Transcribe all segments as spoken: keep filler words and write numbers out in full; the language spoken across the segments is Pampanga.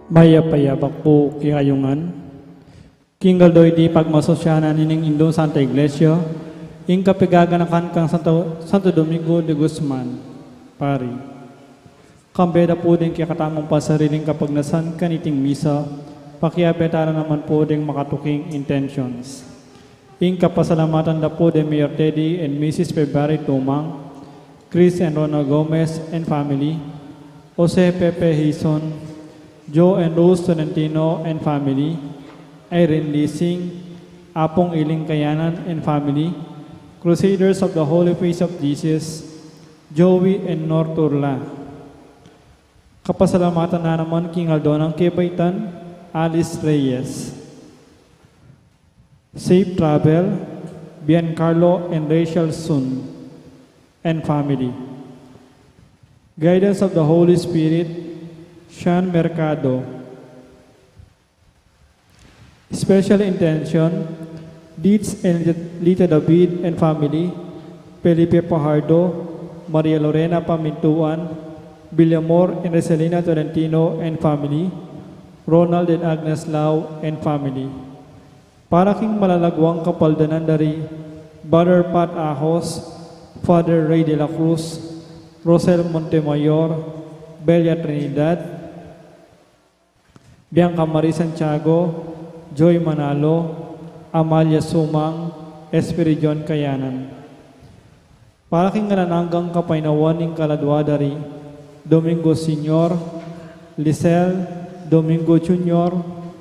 Mayap a yabak pu kekayu ngan. King aldo iti pagmasusyanan ning Indung Santa Iglesia, ing kapaganakan kang Santo, Santo Domingo de Guzman, Pari. Kambe da pu ding kekatamung pasariling kapagnasan kaniting misa, pakiabe tala naman pu ding makatuking intentions. Ing kapasalamatan da pu de Mayor Teddy and Missus February Tumang, Chris and Rona Gomez and family, Jose Pepe Hizon, Joe and Rose Tolentino and family, Irene Lising, Apong Iling Kayanan and family, Crusaders of the Holy Face of Jesus, Joey and Nor Turla. Kapasalamatan na naman king aldo nang kebaitan, Alice Reyes. Safe travel, Biancarlo and Rachel Sun and family. Guidance of the Holy Spirit, Sean Mercado. Special intention, Deeds and Lita David and family, Felipe Pajardo, Maria Lorena Pamintuan, Villamor and Reselina Tolentino and family, Ronald and Agnes Lau and family. Para king malalaguang kapaldanan dari Brother Pat Ahos, Father Ray de la Cruz, Rosel Montemayor, Belia Trinidad, Bianca Marie Santiago, Joy Manalo, Amalia Sumang, Espiridion Kayanan. Para king alang anggang kapaynawan ning kaladua dari Domingo Senior, Lisel, Domingo Junior,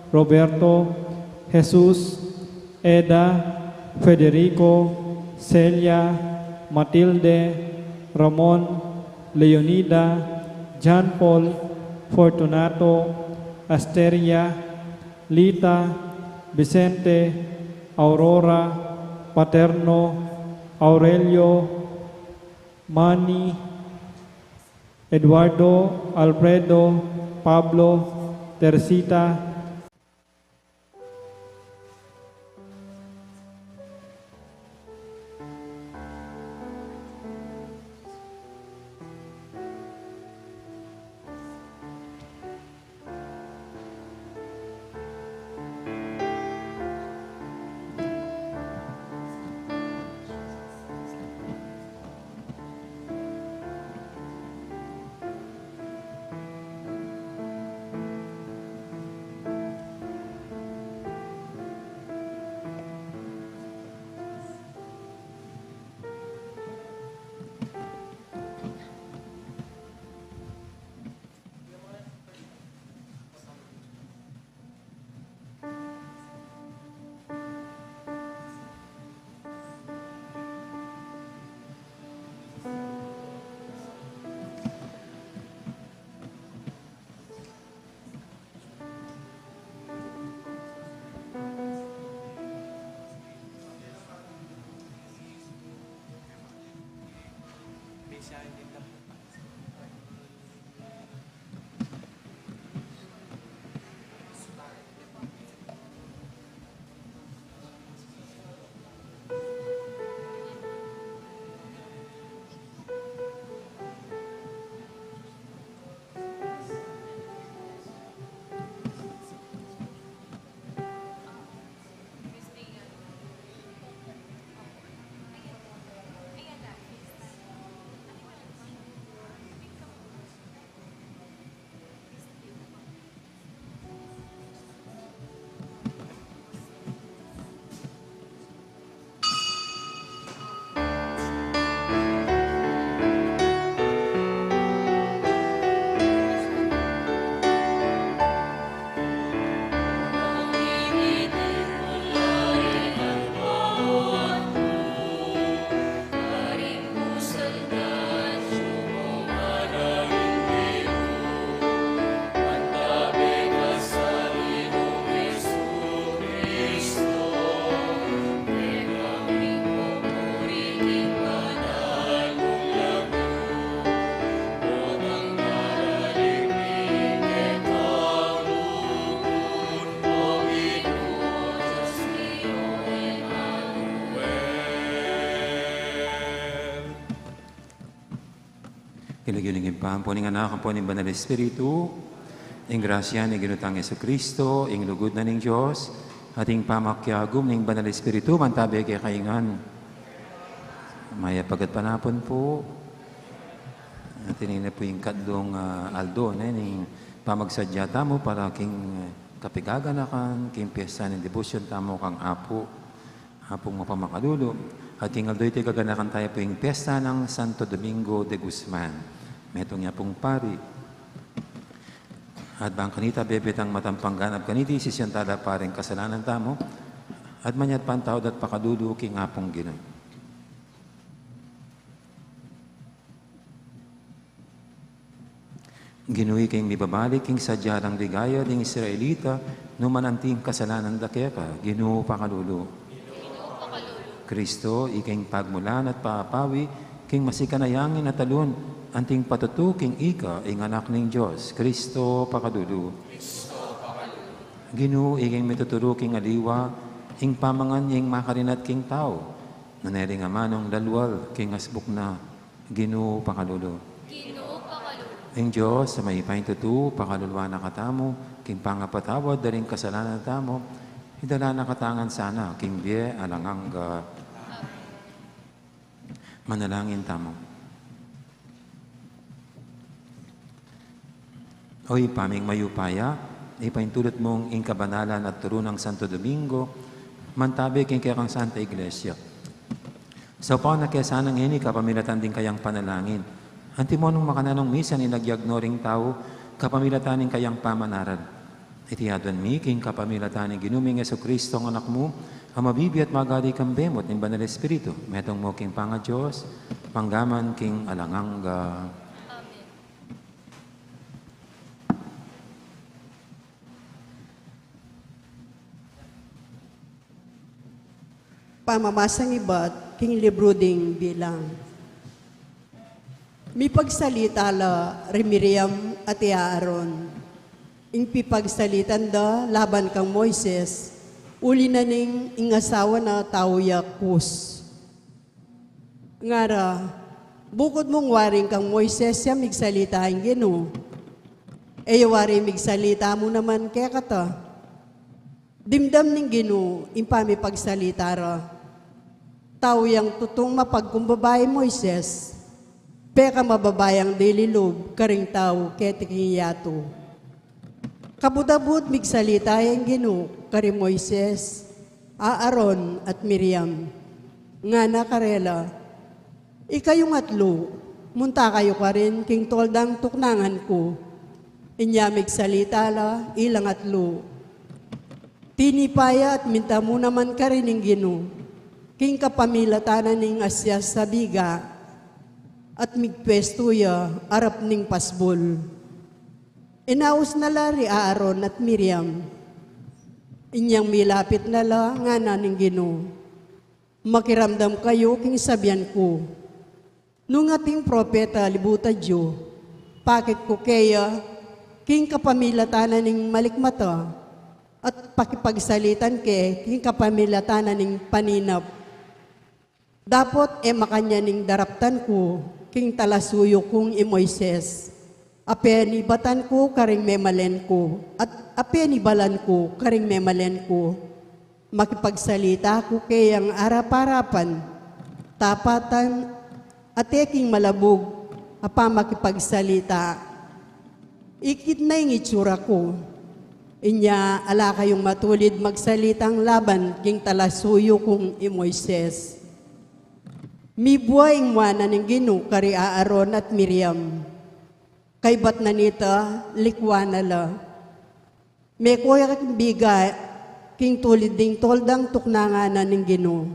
Roberto, Jesus, Eda, Federico, Celia, Matilde, Ramon, Leonida, John Paul, Fortunato, Asteria, Lita, Vicente, Aurora, Paterno, Aurelio, Manny, Eduardo, Alfredo, Pablo, Teresita. King lagyu ning Ibpa, ampo ning Anak, ampo ning Banal Espiritu. Ing grasya ning Ginu tang Jesucristo, ing lugud na ning Dios, at ing pamakiagum ning Banal Espiritu, mantabe kekayu ngan. Mayap a gatpanapun pu. At ini na pu ing katlung, ah, aldo na ning pamagsadya tamu para king, eh, kapigaganakan king piyesta ning debosyon tamu kang Apu, Apung mapamakalulu. At king aldo iti gaganakan taya pu ing piyesta nang Santo Domingo de Guzman. Metung ya pung pari. At bang kanita bebe tang matampang ganap kaniti, sisian tala pa ring kasalanan tamu, at manyad pang tawad at pakalulu king Apung Ginu. Ginu, ika ing mibabalik king sadya dang ligaya ding Israelita, nu man anting kasalanan da keka, Ginu, pakalulu. Kristo, ika ing pagmulan at papawi king masikan a yangin at alun, anting patutu king ika ing Anak ning Dios, Kristo, pakalulu. Ginu, ika ing mituturu king aliwa ing pamangan ning makarin at king tau, nune ring amanung lalwal king asbuk na, Ginu, pakalulu. Ginu, pakalulu. Ing Dios a mayupayang tutu, pakaluluan na katamu king pangapatawad da ring kasalanan tamu, idala na katamu ngan sana king bie alang angga. Amen. Manalangin tamu. O Ibpa ming mayupaya, ipaintulut mung ing kabanalan at turu nang Santo Domingo, mantabe king kekang Santa Iglesia. Saupan na ke sana ngeni kapamilatan ding kayang panalangin. Antimo nung makananung misan inagyag no ring tau, kapamilatan ning kayang pamanaral. Iti aduan mi king kapamilatan ning Ginu ming Jesucristo, ing Anak mu, a mabibie at magari kambe mu at ning Banal Espiritu, metung mu king pangaDios, mangga man king alang angga. Amen. Pamamasang ibat king libru ding Bilang. Mipagsalita la ri Miriam at i Aaron. Ing pipagsalitan da laban kang Moises, uli na ning ing asawa na tau ya Cus. Ngara, bukud mung waring kang Moises ya migsalita ing Ginu, e ya wari migsalita mu naman kekata. Dimdam ning Ginu ing pamipagsalita ra. Tau yang tutung mapagkumbaba i Moises, peka mababa yang dili lub karing tau keti king yatu. Kabud-abud migsalita yang Ginu kari Moises, Aaron at Miriam. Ngana karela, Ikayung atlu, munta kayu karin king toldang tuknangan ku. Inya migsalita la ilang atlu. Tinipa ya at minta mu naman karin ing Ginu king kapamilatan na ning asias a biga, at migpuestu ya arap ning pasbul. Inaus na la ri Aaron at Miriam. Inyang milapit na la, ngana ning Ginu, Makiramdam kayu king sabian ku. Nung ating propeta libutan yu, pakit ku keya king kapamilatan na ning malikmata, at pakipagsalitan ke king kapamilatan na ning paninap. Dapot e makanyan ing daraptan ku king talasuyu kung i Moises. Ape nibatan ku karing memalen ku, at ape nibalan ku karing memalen ku. Makipagsalita ku keyang arap-arapan, tapatan, at e king malabug a pamakipagsalita. Ikit na ing itsura ku. Inya ala kayung matulid magsalitang laban king talasuyu kung i Moises. Mibua ing mua na ning Ginu kari Aaron at Miriam. Kaybat na nita, likwan na la. Meko ya king biga king tulid ding toldang tuknangan na ning Ginu.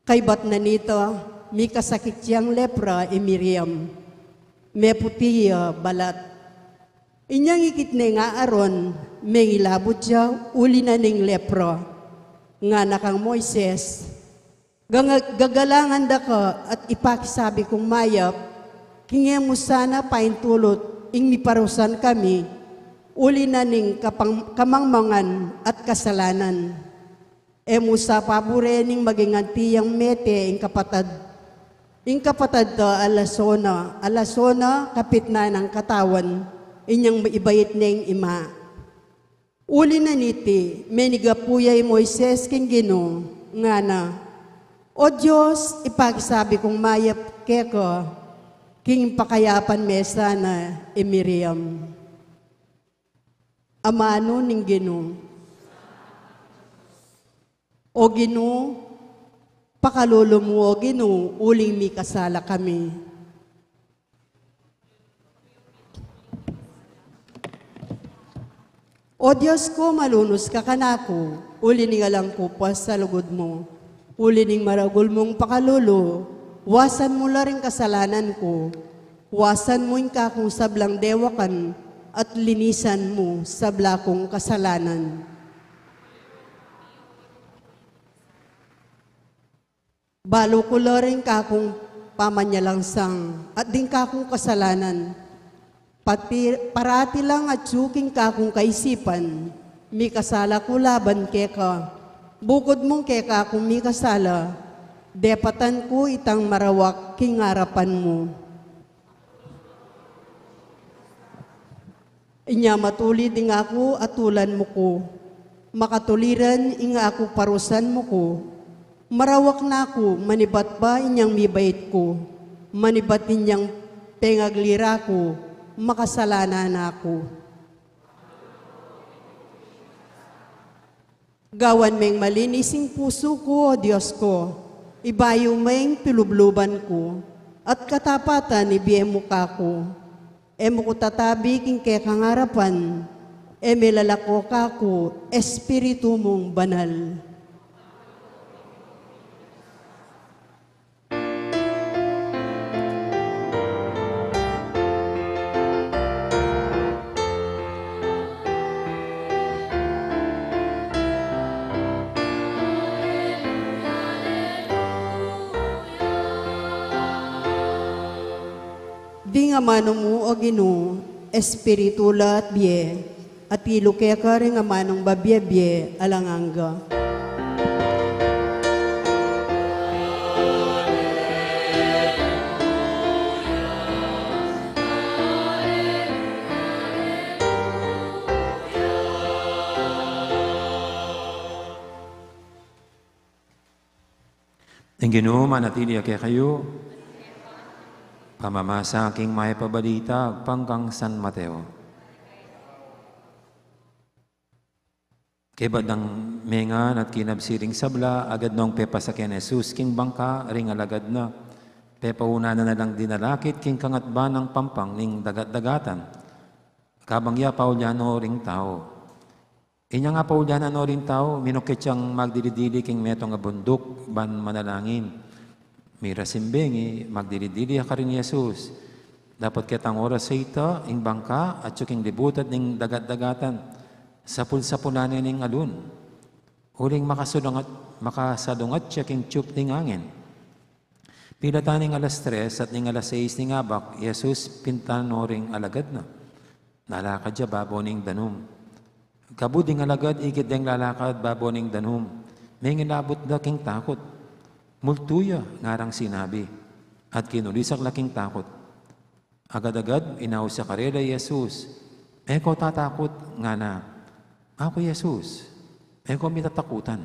Kaybat na nita, mikasakit yang lepra i Miriam. Meputi ya balat. Inyang ikit ne ing Aaron, mengilabut ya uli na ning lepra. Ngana kang Moises, Ganga-, gagalangan da ka at ipakisabi kung mayap, king e mu sana paintulut ing miparusan kami, uli na ning kapang-, kamangmangan at kasalanan. E mu sa pabure ning maging anti yang mete ing kapatad. Ing kapatad ta alasona, alasona kapitnan nang katawan. inyang ibait neng ima. Uli na niti, menigapu ya i Moises king Ginu, ngana, O Dios, ipakisabi kung mayap keka, king pakayapan me sana i Miriam. Amanu ning Ginu. O Ginu, pakalulu mu, O Ginu, uling mikasala kami. O Dios ku, malunus ka kanaku, uli ning alang ku pa sa lugud mu. Uli ning maragul mung pakalulu, wasan mu la ring kasalanan ku. Wasan mu ing kakung sablang dewakan, at linisan mu sabla kung kasalanan. Balu ku la ring kakung pamanyalansang at ding kakung kasalanan. Pati, parati lang atyu king kakung kaisipan, mikasala ku laban keka. Bukud mung keka ku mikasala, depatan ku itang marawak king arapan mu. Inya matulid ing aku atulan mu ku, makatuliran ing aku parusan mu ku. Marawak na ku, manibat ba inyang mibait ku, manibat inyang pengaglira ku, makasalanan na ku. Gawan meng malinis ing pusu ku, O Dios ku, ibayu meng pilubluban ku, at katapatan ibie mu kaku. E mu ku tatabi king kekang arapan, e milalako kaku Espiritu mung banal. Ding amanu mu, O Ginu, Espiritu la at bie, atilu keka ring amanung babie-bie alang angga. Ing Ginu manatili ya kekayu. Pamamasa king Mayap a Balita agpang kang San Mateo. Kaybat dang mengan at kinabsi ring sabla, agad nong pepasaken Jesus king bangka ring alagad na, pepaunanan na lang dinalakit king kangatban nang pampang ning dagat-dagatan. Kabang ya, paulyan no ring tau. Inyang apaulyanan no ring tau, minukit yang magdili-dili king metung a bunduk ban manalangin. Mirasing bengi, magdili-dili ya karin Jesus. Dapot ketang oras a ita, ing bangka atyu king libutad ning dagat-dagatan, sapul-sapulan ne ning alun. Uling makasalungat, makasalungat ya king tiyup ning angin. Pilatan ning alas tres at ning alas sais ning abak, Jesus pintan no ring alagad na. Lalakad ya babo ning danum. Kabud ding alagad ikit deng lalakad babo ning danum, mengilabut da king takut. Multu ya, ngarang sinabi, at kinulisak la king takut. Agad-agad inaus ya karela i Jesus. E ko tatakut, ngana. Aku i Jesus, e ko mitatakutan.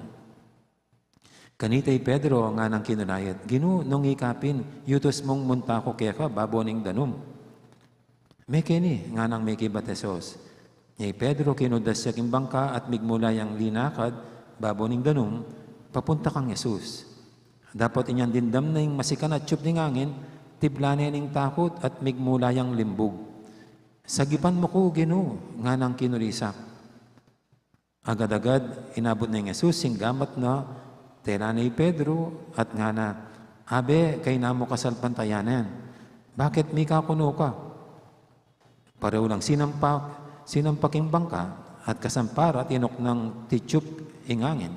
Kanita i Pedro, nganang kinulayat, Ginu, nung ika pin, yutus mung munta ku keka babo ning danum. Mekeni, nganang mekibat Jesus. Nya i Pedro, kinuldas ya king bangka at migmula yang linakad babo ning danum, papunta kang Jesus. Dapot inyang dimdam na ing masikan a tiyup ning angin, tiblan ne ning takut at migmula yang limbug. Sagipan mu ku, Ginu, nganang kinulisak. Agad-agad inabut neng Jesus ing gamat na, tela ne i Pedro, at ngana, Abe, kayna mu kasalpantayanan, bakit mikakunu ka? Pareho lang sinampak, sinampak ing bangka, at kasampara tinuknang tiyup ing angin.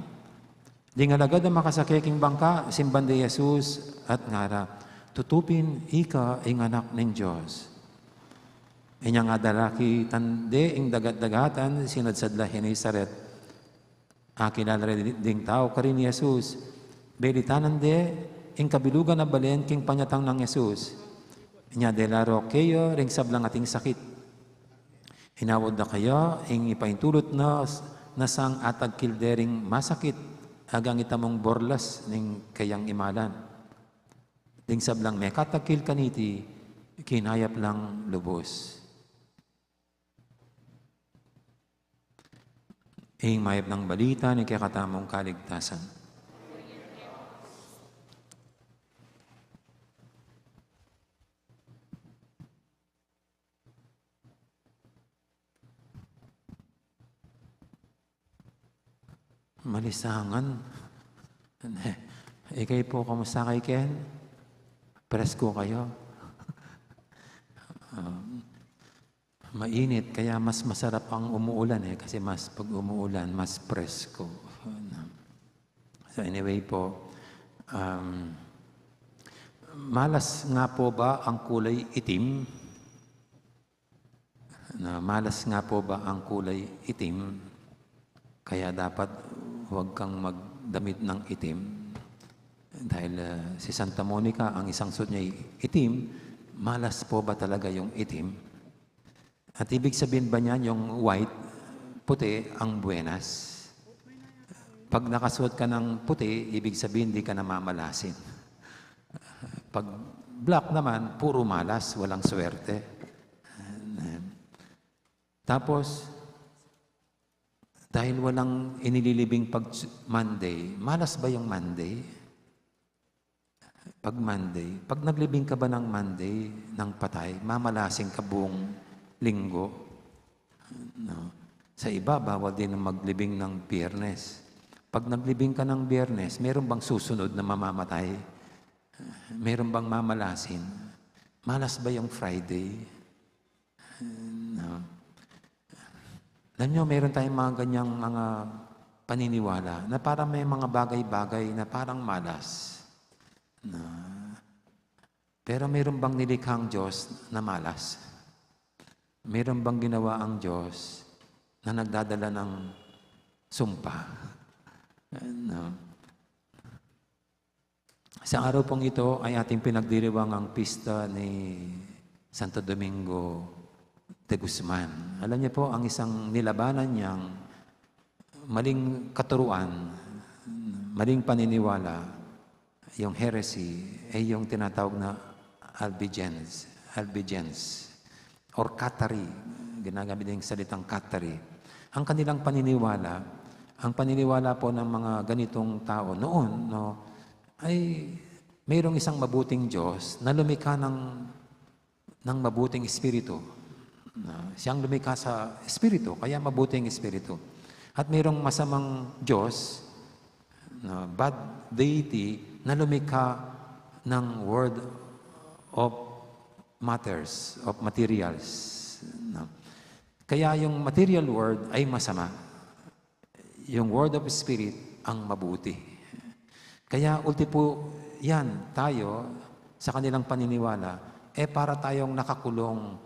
Ding alagad a makasake king bangka, simban da i Jesus, at ngara, Tutu pin ika ing Anak ning Dios. Inyang adalakitan de ing dagat-dagatan, sinadsad la Genesaret. Akilala re ding tau karin i Jesus. Belitanan de ing kabilugan a balen king panyatang nang Jesus. Inya dela ro keya ring sablang ating sakit. Inawad da kaya ing ipaintulut na, na sang atagkil dering masakit, agang ita mung borlas ning kayang imalan. Ding sablang mekatagkil kaniti, kinayap lang lubus. Ing mayap nang balita ning kekatamung kaligtasan. Malisangan. Ikay po, kamusta kay Ken? Presko kayo? Um, mainit, kaya mas masarap ang umuulan eh, kasi mas pag umuulan, mas presko. So anyway po, um, malas nga po ba ang kulay itim? Na malas nga po ba ang kulay itim? Kaya dapat huwag kang magdamit ng itim. Dahil, ah, si Santa Monica, ang isang suot niya ay itim, malas po ba talaga yung itim? At ibig sabihin ba niyan yung white, puti, ang buenas? Pag nakasuot ka ng puti, ibig sabihin di ka namamalasin. Pag black naman, puro malas, walang swerte. Tapos, dahil walang inililibing pag Monday, malas ba yung Monday? Pag Monday, pag naglibing ka ba ng Monday, ng patay, mamalasin ka buong linggo? No? Sa iba, bawal din ang maglibing ng Biyernes. Pag naglibing ka ng Biyernes, meron bang susunod na mamamatay? Meron bang mamalasin? Malas ba yung Friday? No? Alam nyo, meron tayong mga ganyang mga paniniwala na parang may mga bagay-bagay na parang malas. No? Pero meron bang nilikhang Diyos na malas? Meron bang ginawa ang Diyos na nagdadala ng sumpa? No? Sa araw pong ito ay ating pinagdiriwang ang pista ni Santo Domingo de Guzman. Alam niyo po, ang isang nilabanan niyang maling katuruan, maling paniniwala, yung heresy, ay yung tinatawag na Albigens, Albigens, or Cathari, ginagamit din yung salitang Cathari. Ang kanilang paniniwala, ang paniniwala po ng mga ganitong tao noon, no, ay mayroong isang mabuting Diyos na lumikha ng, ng mabuting espiritu. Na, siyang lumikha sa espiritu, kaya mabuting espiritu. At mayroong masamang Diyos, na bad deity, na lumikha ng world of matters, of materials. No? Kaya yung material world ay masama. Yung world of spirit ang mabuti. Kaya ulti po yan, tayo, sa kanilang paniniwala, eh para tayong nakakulong,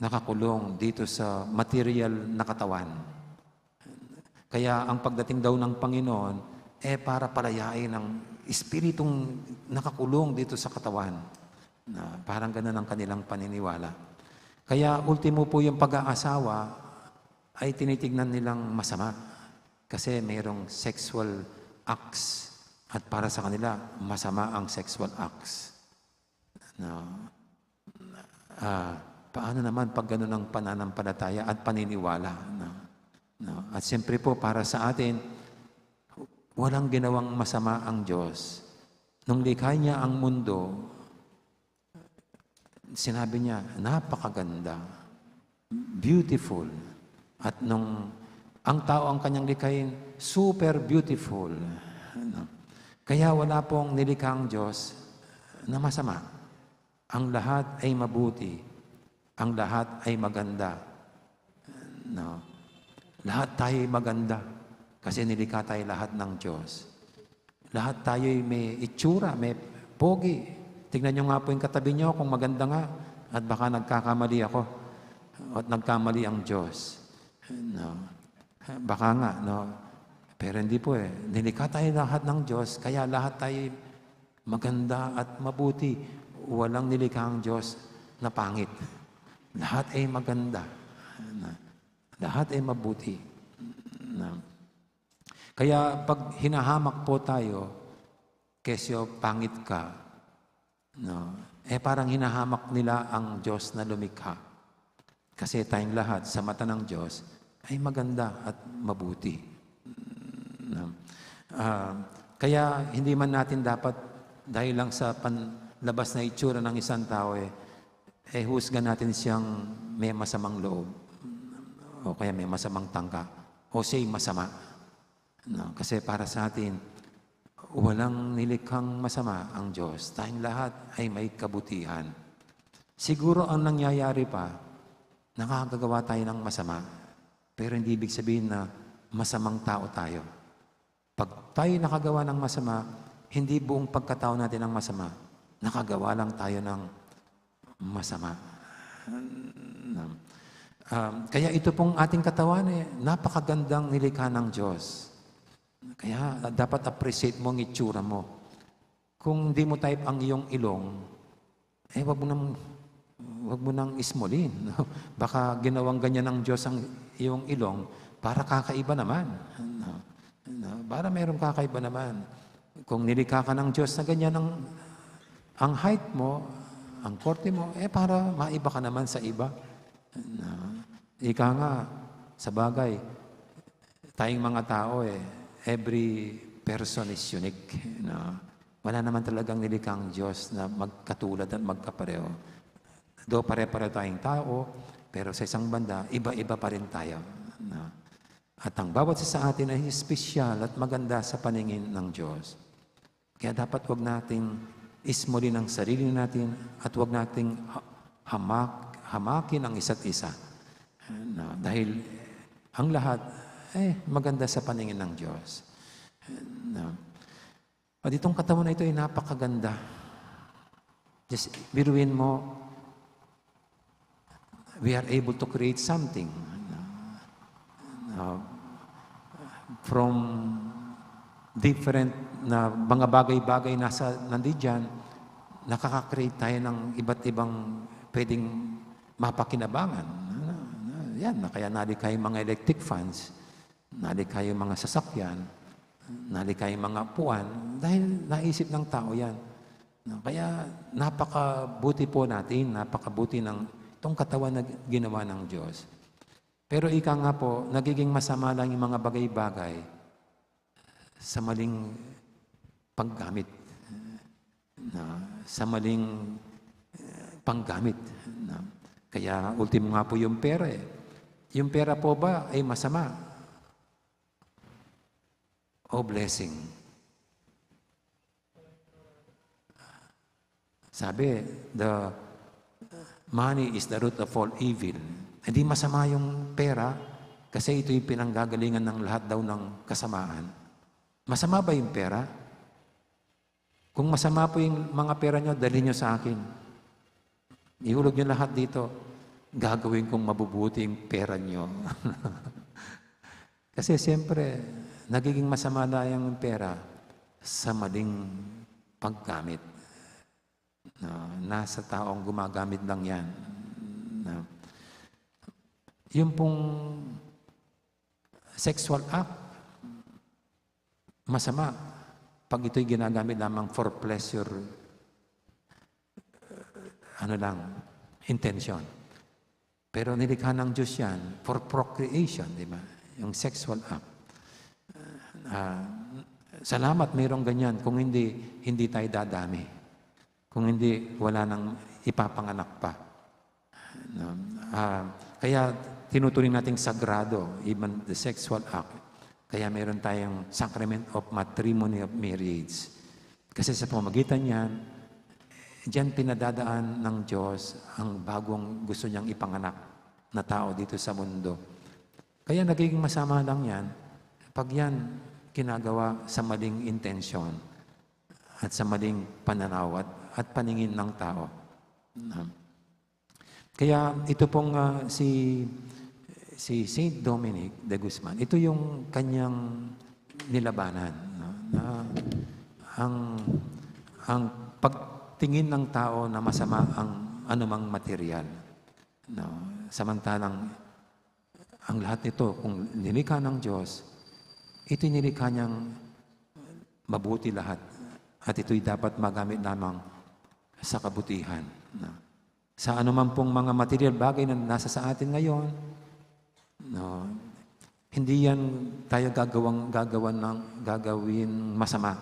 nakakulong dito sa material na katawan. Kaya ang pagdating daw ng Panginoon, eh para palayain ang espiritong nakakulong dito sa katawan. Na parang ganun ang kanilang paniniwala. Kaya ultimo po yung pag-aasawa, ay tinitignan nilang masama kasi mayroong sexual acts at para sa kanila, masama ang sexual acts. No? Ah, paano naman pag ganun ang pananampalataya at paniniwala? No? No? At siyempre po, para sa atin, walang ginawang masama ang Diyos. Nung likha niya ang mundo, sinabi niya, "Napakaganda, beautiful." At nung ang tao ang kanyang likhain, super beautiful. Ano? Kaya wala pong nilikhang Diyos na masama. Ang lahat ay mabuti. Ang lahat ay maganda. No? Lahat tayo ay maganda kasi nilikha tayo lahat ng Diyos. Lahat tayo ay may itsura, may pogi. Tingnan nyo nga po yung katabi nyo kung maganda nga at baka nagkakamali ako at nagkamali ang Diyos. No? Baka nga, no? Pero hindi po eh. Nilikha tayo lahat ng Diyos, kaya lahat tayo maganda at mabuti. Walang nilikhang Diyos na pangit. Lahat ay maganda. Na, lahat ay mabuti. Na, kaya pag hinahamak po tayo, kesyo pangit ka, no? Eh, parang hinahamak nila ang Diyos na lumikha. Kasi tayong lahat, sa mata ng Diyos, ay maganda at mabuti. No? Ah, kaya hindi man natin dapat, dahil lang sa panlabas na itsura ng isang tao, eh, eh, husgan natin siyang may masamang loob. O kaya may masamang tangka. O siya'y masama. No? Kasi para sa atin, walang nilikhang masama ang Diyos. Tayong lahat ay may kabutihan. Siguro ang nangyayari pa, nakakagawa tayo ng masama. Pero hindi ibig sabihin na masamang tao tayo. Pag tayo nakagawa ng masama, hindi buong pagkatao natin ang masama. Nakagawa lang tayo ng masama. Um, kaya ito pong ating katawan, eh, napakagandang nilikha ng Diyos. Kaya dapat appreciate mo ang itsura mo. Kung di mo type ang iyong ilong, eh, wag mo nang, wag mo nang ismulin, no? Baka ginawang ganyan ng Diyos ang iyong ilong para kakaiba naman, no? No? Para merong kakaiba naman. Kung nilikha ka ng Diyos na ganyan ang, ang height mo, ang korte mo, eh, para maiba ka naman sa iba. No? Ika nga, sa bagay, tayong mga tao, eh, every person is unique, no? Wala naman talagang nilikhang Diyos na magkatulad at magkapareho. Do pare-pareho tayong tao, pero sa isang banda, iba-iba pa rin tayo, no? At ang bawat isa sa atin ay espesyal at maganda sa paningin ng Diyos. Kaya dapat wag nating ismulin ang sarili natin at wag nating ha-, hamak-, hamakin ang isa't isa. Na, dahil ang lahat, eh, maganda sa paningin ng Diyos. Na, at itong katawan na ito ay napakaganda. Just biruin mo, we are able to create something. Uh, from different na mga bagay-bagay nasa nandiyan, nakaka-create tayo ng iba't ibang pwedeng mapakinabangan. Yan, na kaya nalikha yung mga electric fans, nalikha yung mga sasakyan, nalikha yung mga upuan, dahil naisip ng tao yan. No, kaya napakabuti po natin, napakabuti ng itong katawan na ginawa ng Diyos. Pero ika nga po, nagiging masama lang yung mga bagay-bagay sa maling paggamit. Na, sa maling, eh, panggamit. Na, kaya ultimo nga po yung pera eh. Yung pera po ba ay masama? O blessing? Sabi, the money is the root of all evil. Hindi masama yung pera kasi ito yung pinanggagalingan ng lahat daw ng kasamaan. Masama ba yung pera? Kung masama po yung mga pera nyo, dalhin nyo sa akin. Ihulog nyo lahat dito. Gagawin kong mabubuti yung pera nyo. Kasi siyempre, nagiging masama na yung pera sa maling paggamit. No, nasa taong gumagamit lang yan. No. Yung pong sexual act, masama pag ito'y ginagamit lamang for pleasure, ano lang, intention. Pero nilikha ng Diyos yan for procreation, di ba? Yung sexual act. Ah, salamat mayroong ganyan. Kung hindi, hindi tayo dadami. Kung hindi, wala nang ipapanganak pa. No? Ah, kaya tinuturing nating sagrado, even the sexual act. Kaya meron tayong sacrament of matrimony, of marriage. Kasi sa pamamagitan niyan, diyan pinadadaan ng Diyos ang bagong gusto niyang ipanganak na tao dito sa mundo. Kaya nagiging masama lang yan pag yan ginagawa sa maling intensyon at sa maling pananaw at, at paningin ng tao. Na, kaya ito pong, ah, si, si Saint Dominic de Guzman, ito yung kanyang nilabanan, no? Na ang, ang pagtingin ng tao na masama ang anumang material, no? Samantalang Ang lahat nito, kung nilikha ng Diyos, ito'y nilikha niyang mabuti lahat. At ito'y dapat magamit lamang sa kabutihan. Na, sa anuman pong mga material bagay na nasa sa atin ngayon, no, hindi yan tayo gagawang, gagawan ng, gagawin masama.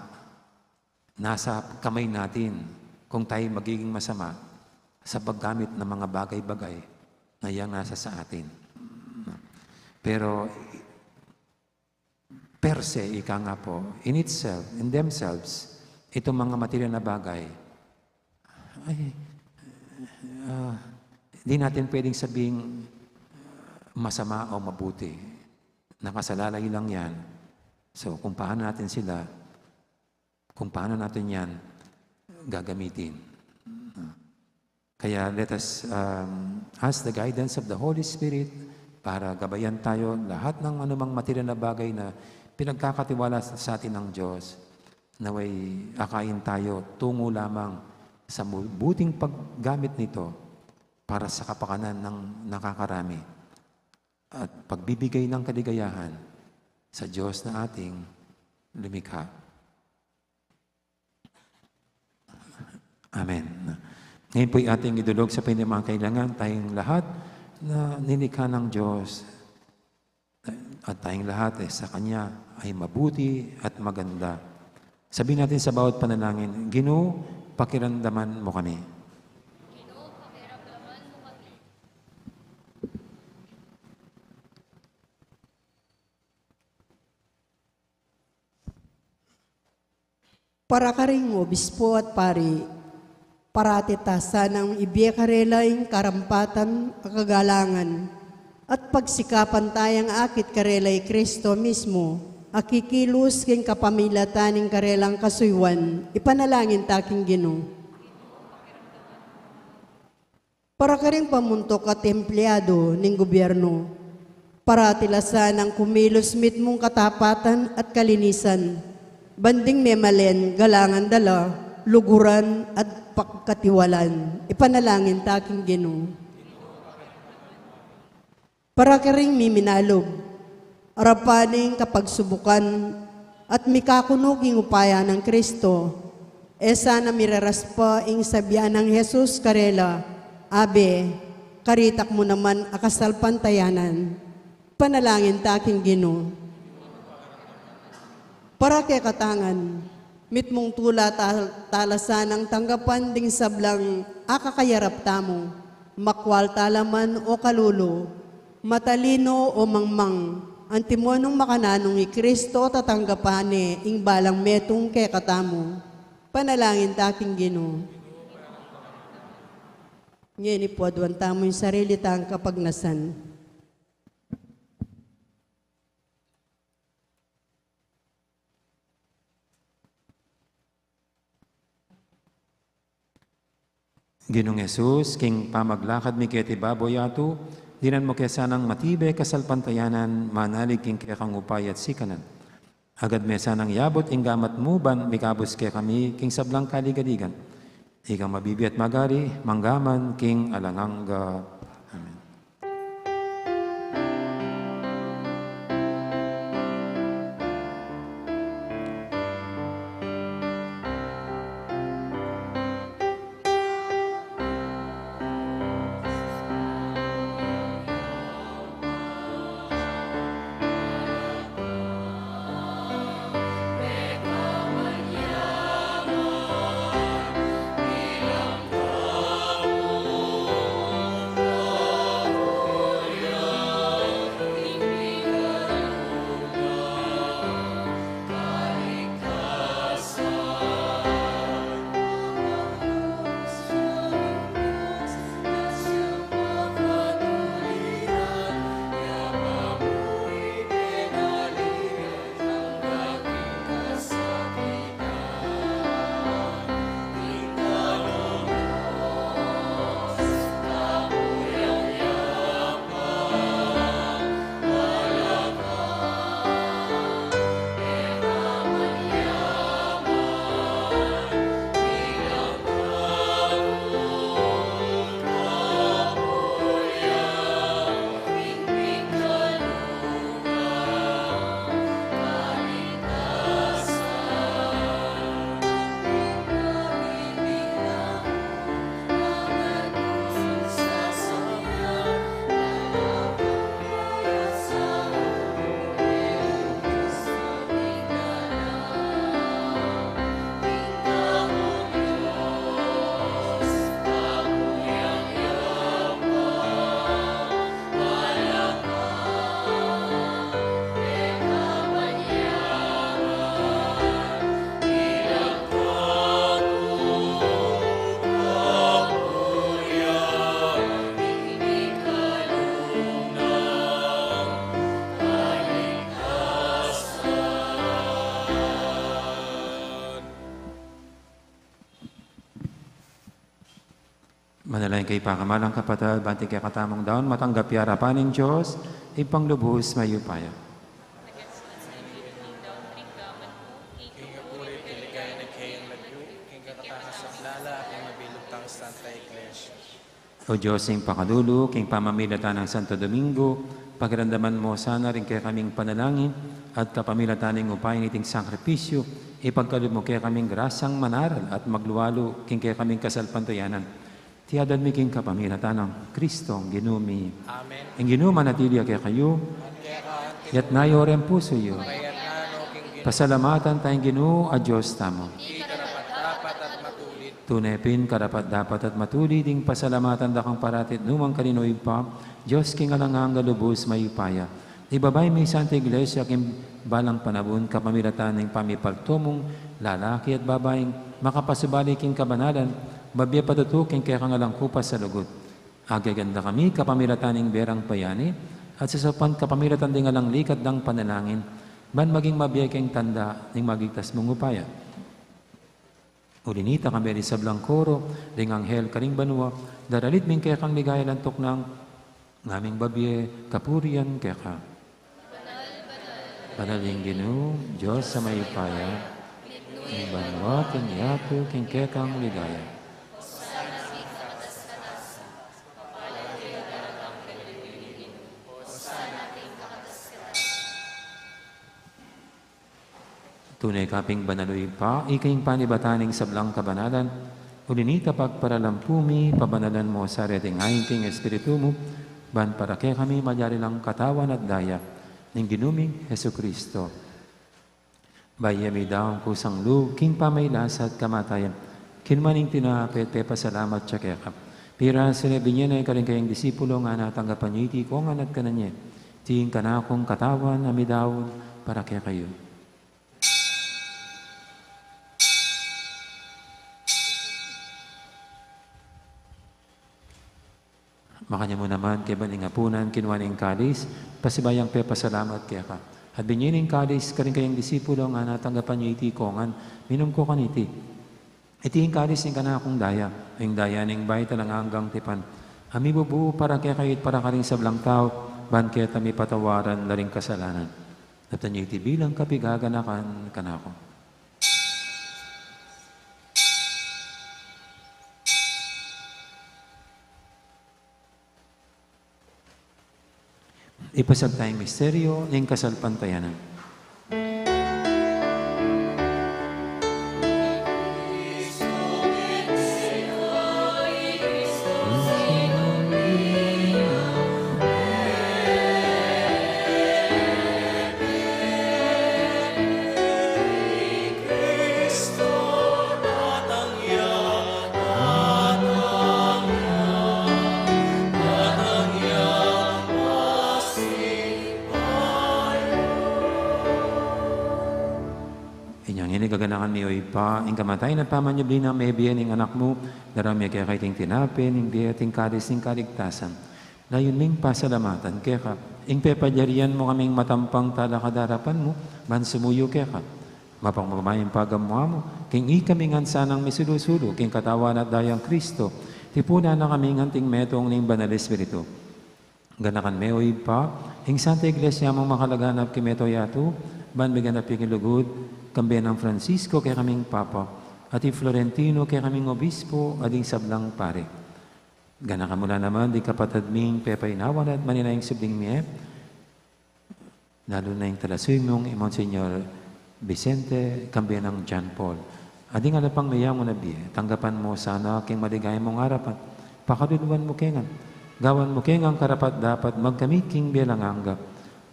Nasa kamay natin kung tayo magiging masama sa paggamit ng mga bagay-bagay na yang nasa sa atin. Pero per se, ika nga po, in itself, in themselves, itong mga material na bagay, ay, ah, di natin pwedeng sabing masama o mabuti. Nakasalalay lang yan. So, kung paano natin sila, kung paano natin yan gagamitin. Kaya let us, um, ask the guidance of the Holy Spirit para gabayan tayo lahat ng anumang material na bagay na pinagkakatiwala sa, sa atin ng Diyos. Naway akayin tayo tungo lamang sa mabuting paggamit nito para sa kapakanan ng nakakarami at pagbibigay ng kaligayahan sa Diyos na ating lumikha. Amen. Ngayon po'y ating idulog sa pinamakailangan tayong lahat na nilikha ng Diyos. At tayong lahat, eh, sa Kanya ay mabuti at maganda. Sabihin natin sa bawat panalangin, "Ginu, pakiramdaman mo kami." Para karing obispo at pari, parati ta sanang ibie karela ing karampatan a kagalangan at pagsikapan tayang akit karela i Kristo mismu, a kikilus king kapamilatan ning karelang kasuyuan, ipanalangin ta king Ginu. Para karing pamuntuk at empleyado ning gobyerno, parati la sanang kumilus mitmung katapatan at kalinisan, ban ding memalen galangan da la, luguran at pagkatiwalan. Ipanalangin ta king Ginu. Para karing miminalub, arapan ning kapagsubukan at mikakunug ing upaya nang Kristo, e sana miraras pa ing sabian nang Jesus karela, "Abe, karitak mu naman a kasalpantayanan." Panalangin ta king Ginu. Para kekatangan, mitmung tula ta-, tala sanang tanggapan ding sablang akakayarap tamu, makwal tala man o kalulu, matalino o mangmang, antimo nung makananung i Kristo tatanggapan ne ing balang metung kekatamu. Panalangin ta king Ginu. Ngeni pu aduan tamu ing sarili tang kapagnasan. Ginung Jesus, king pamaglakad mi keti babo yatu, dinan mu ke sanang matibe kasalpantayanan, manalig king kekang upaya at sikanan. Agad me sanang yabut ing gamat mu ban mikabus kekami king sablang kaligaligan. Ikang mabibie at magari, mangga man king alang angga. Amen. Manalangin kayu, pakamalan kung kapatad, ban ing kekatamung daun matanggap ya arapan ning Dios, Ibpang lubus mayupaya. King kapuri, king ligaya, king kayang lagyu, king kekatang sablang lala, king mabilug tang Santa Iglesia. O Dios, ing pakalulu, king pamamilatan nang Santo Domingo, pakiramdaman mu sana ring kekaming panalangin, at kapamilatan ning upaya niting sakripisyu, ipagkalub mu kekaming grasang manaral at maglualu king kekaming kasalpantayanan. Iti adwan mi king kapamilatan nang Kristong Ginu mi. Amen. Ing Ginu manatili ya kekayu. At keka anti. Itas yu ring pusu yu. Kayatnan no king Ginu. Pasalamatan taya ing Ginu a Dios tamu. Iti karapat-dapat at matulid. Tune pin karapat-dapat at matulid ing pasalamatan da kang parati at nukarin man, O Ibpa, Dios king alang angga, lubus mayupaya. Ibabay mu ing Santa Iglesia king balang panaun kapamilatan ning pamipaltu mung lalaki at babai, makapasubali king kabanalan, babie patutu king kekang alang kupas a lugud. Agyagan da kami kapamilatan ning berang bayani, at sasaupan kapamilatan ding alang likat dang panalangin, ban maging mabie king tanda ning maligtas mung upaya. Uli nita, kambe ding sablang koro ding anghel karing banua, daralit mi ing kekang ligaya alang tuknang, ngaming babie kapurian keka. Banal ing Ginu, Dios a mayupaya, ing banua at ing yatu king kekang ligaya. Tune ka pin banal, O Ibpa, ika ing panibatan ning sablang kabanalan. Uli nita, pagparalampu mi, pabanalan mu sa reting ain king Espiritu mu, ban para kekami malyari lang katawan at daya ning Ginu ming Jesucristo. Bayu ya midaun kusang lub king pamagkasakit at kamatayan, kinua ne ing tinape, pepasalamat ya keka. Pirasu ne, binie ne karing kayang disipulo, ngana, tanggapan ye iti kongan at kanan ye. Iti ing kanakung katawan a midaun para kekayu. Makanyan mu naman, kaybat ning apunan, kinua ne ing kalis, pasibayu yang pepasalamat keka. At binie ne ing kalis karing kayang disipulo, ngana, tanggapan ye iti kongan, minum kayu kaniti. Iti ing kalis ning kanakung daya, ing daya ning bayu at alang anggang tipan, a mibubu para kekayu at para karing sablang tau, ban keta mipatawaran la ring kasalanan. Daptan ye iti bilang kapaganakan kanaku. Ipasiag taya ing misteryu ning kasalpantayanan. Inya ngeni, gaganakan mi, O Ibpa, ing kamatayan at pamanyubli nang mebie ning Anak mu, daraun mi keka iting tinape ning bie at ing kalis ning kaligtasan. Layun ming pasalamatan keka ing pepalyarian mu kaming matampang talakad king arapan mu, ban sumuyu keka. Mapagmamay ing pagamu-amu king ikami ngan sanang misulu-sulu king katawan at dayang Kristo, tipunan na kami ngan king metung ning Banal Espiritu. Ganakan me, O Ibpa, ing Santa Iglesia mung makalaganap king mabilug a yatu, ban miganap ya king lugud, kambe nang Francisco kekaming Papa, at i Florentino kekaming Obispo, at ding sablang pari. Ganakan mu la naman ding kapatad ming pepainawa na at manenaya king subling mie, lalu na ing talasuyu mung i Monsignor Vicente, kambe nang John Paul. At ding ala pang meyangu na bie, tanggapan mu sana king maligaya mung arapan, pakaluluan mu ke ngan, gawan mu ke ngan karapat-dapat magkamit king bie alang angga.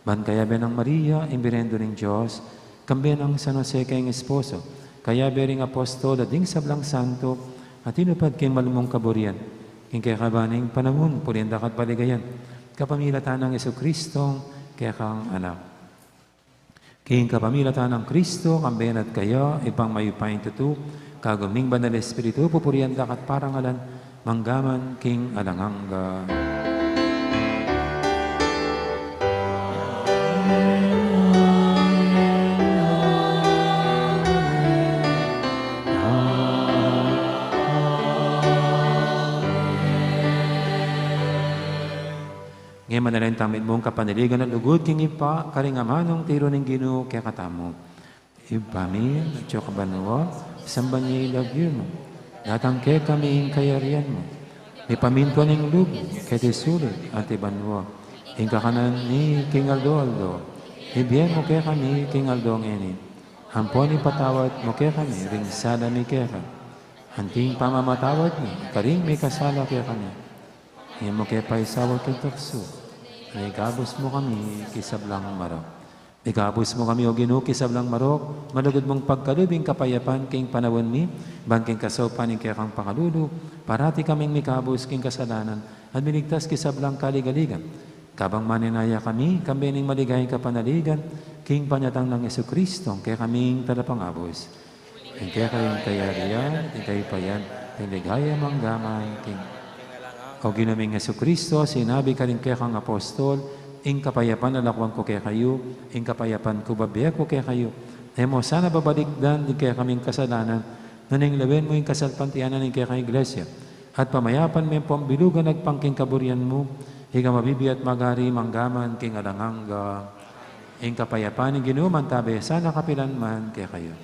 Ban kayabe nang Maria, ing Birhen ning Dios, kambe nang San Jose kayang esposo, kayabe ring apostol at ding sablang santo a tinupad king malugud mung kaburian, king kekaban ning panaun, purian da ka at paligayan, kapamilatan nang Jesucristo, kekang Anak. King kapamilatan nang Kristo, kambe na at kaya, Ibpang mayupayang tutu, kayabe ning Banal Espiritu, pupurian da ka at parangalan, mangga man king alang angga. Nila ing tamid mung kapanaligan at lugud king Ibpa, karing amanung tiru ning Ginu kekatamu. Ibpa mi, atsu ka banua, samban ya ing lagyu mu. Datang kekami ing kayarian mu. Mipamintuan ing lub mu, keti sulip anti banua. Ing kakanan mi king aldo-aldo, ibie mu kekami king aldo ngeni. Ampon ipatawad mu kekami ring sala mi keka, anti ing pamamatawad mi karing mikasala kekami. E mu ke paisaul king tuksu, nune ikabus mu kami king sablang marok. Ikabus mu kami, O Ginu, king sablang marok, malugud mung pagkalub ing kapayapan king panaun mi, ban king kasaupan ning kekang pakalulu, parati kaming mikabus king kasalanan, at miligtas king sablang kaligaligan. Kabang manenaya kami, kambe ning maligayang kapanaligan, king panyatang nang Jesucristo, kekaming talapangabus. Ing keka ing kayarian, ing kaipayan, ing ligaya mangga man king. O Ginu ming Jesucristo, sinabi karing kekang apostol, ing kapayapan lakuan ku kekayu, ing kapayapan ku bibie ku kekayu. E mu sana babalikdan ing kekaming kasalanan, nune lawen mu ing kasalpantayanan ning kekang Iglesia. At pamayapan me pung bilugan agpang king kaburian mu, ika a mabibie at magari mangga man king alang angga. Ing kapayapan ning Ginu mantabe sana kapilan man kekayu.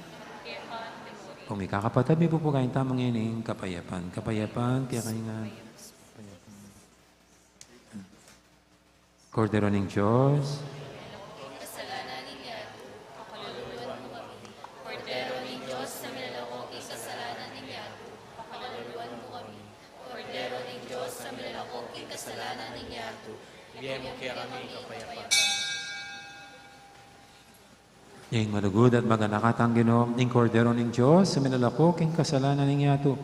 Kung mikakapatad, mipupugayan tamu ngeni ing kapayapan. Kapayapan kekayu ngan. Kordero ning Dios. Kasalanan ning yatu, pakaluluan mu kami. Kordero ning Dios, a milalako king kasalanan ning yatu, pakaluluan mu kami. Kordero ning Dios, a milalako king kasalanan ning yatu, ibie mu kekami ing kapayapan. Ing malugud at maganakang Ginu, ing Kordero ning Dios, a milalako king kasalanan ning yatu,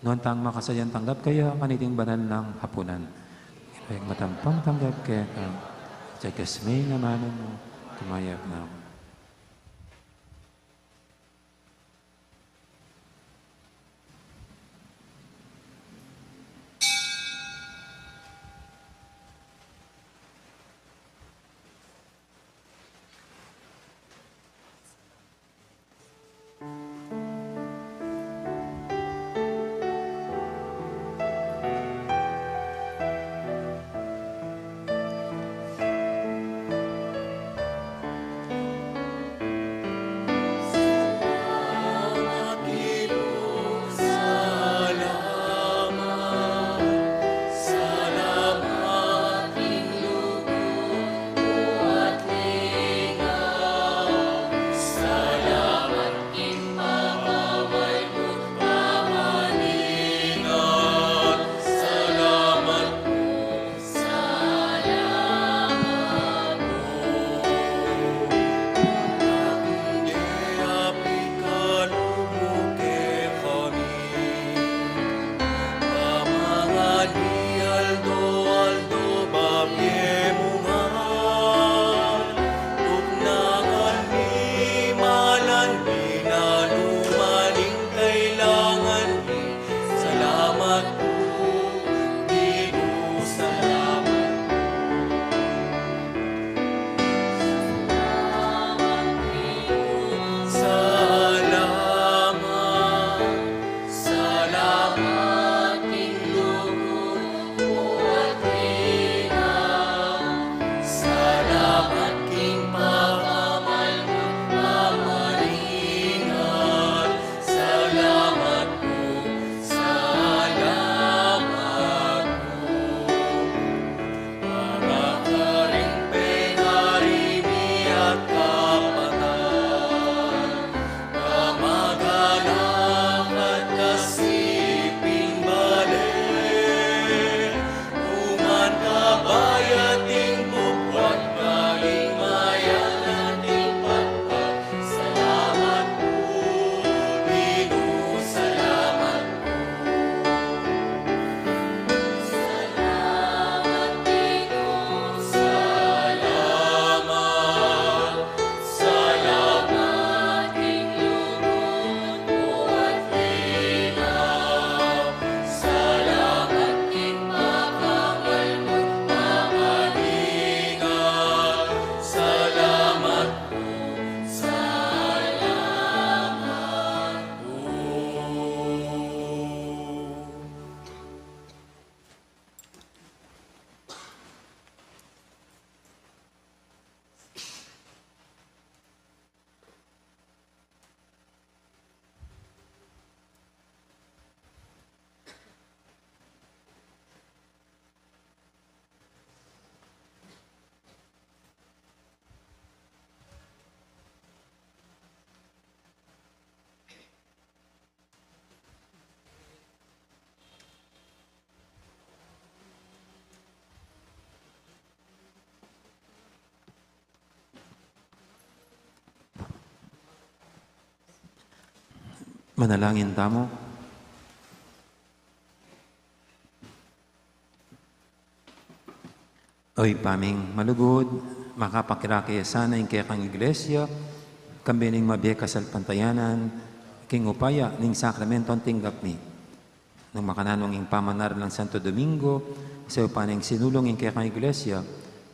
nuan tang makasadyang tanggap kaya kaniting banal nang hapunan. Ing matampang tanggap keka, tigas me ing amanu mu, kumayap na ku. Manalangin tamu. O Ibpa ming malugud, makapakirake sana ing kekang iglesia, kambe ning mabie kasalpantayanan, king upaya ning sakramentung tinggap mi. Nung makananu ing pamanar nang Santo Domingo, saupan ning sinulung ing kekang iglesia,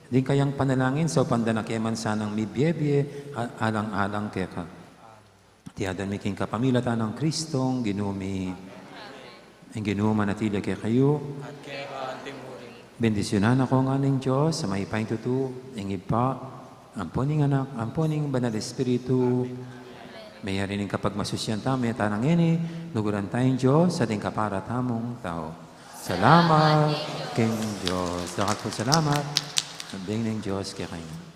ding kayang panalangin, saupan da na ke man sanang mibie-bie, a-, alang-alang keka. Iti adwan mi king kapamilatan nang Kristong Ginu mi. Ing Ginu manatili kekayu. At keka antimurin. Bendisyunan na kayu ngan ning Dios a mayupayang tutu, ing Ibpa, ampo ning Anak, ampo ning Banal Espiritu. Mayari ning kapagmasusyan tamu, e tana ngeni, luguran taya ing Dios, at ing kapara tamung tau. Salamat king Dios. Dakal pung salamat. Ing Dios kekayu.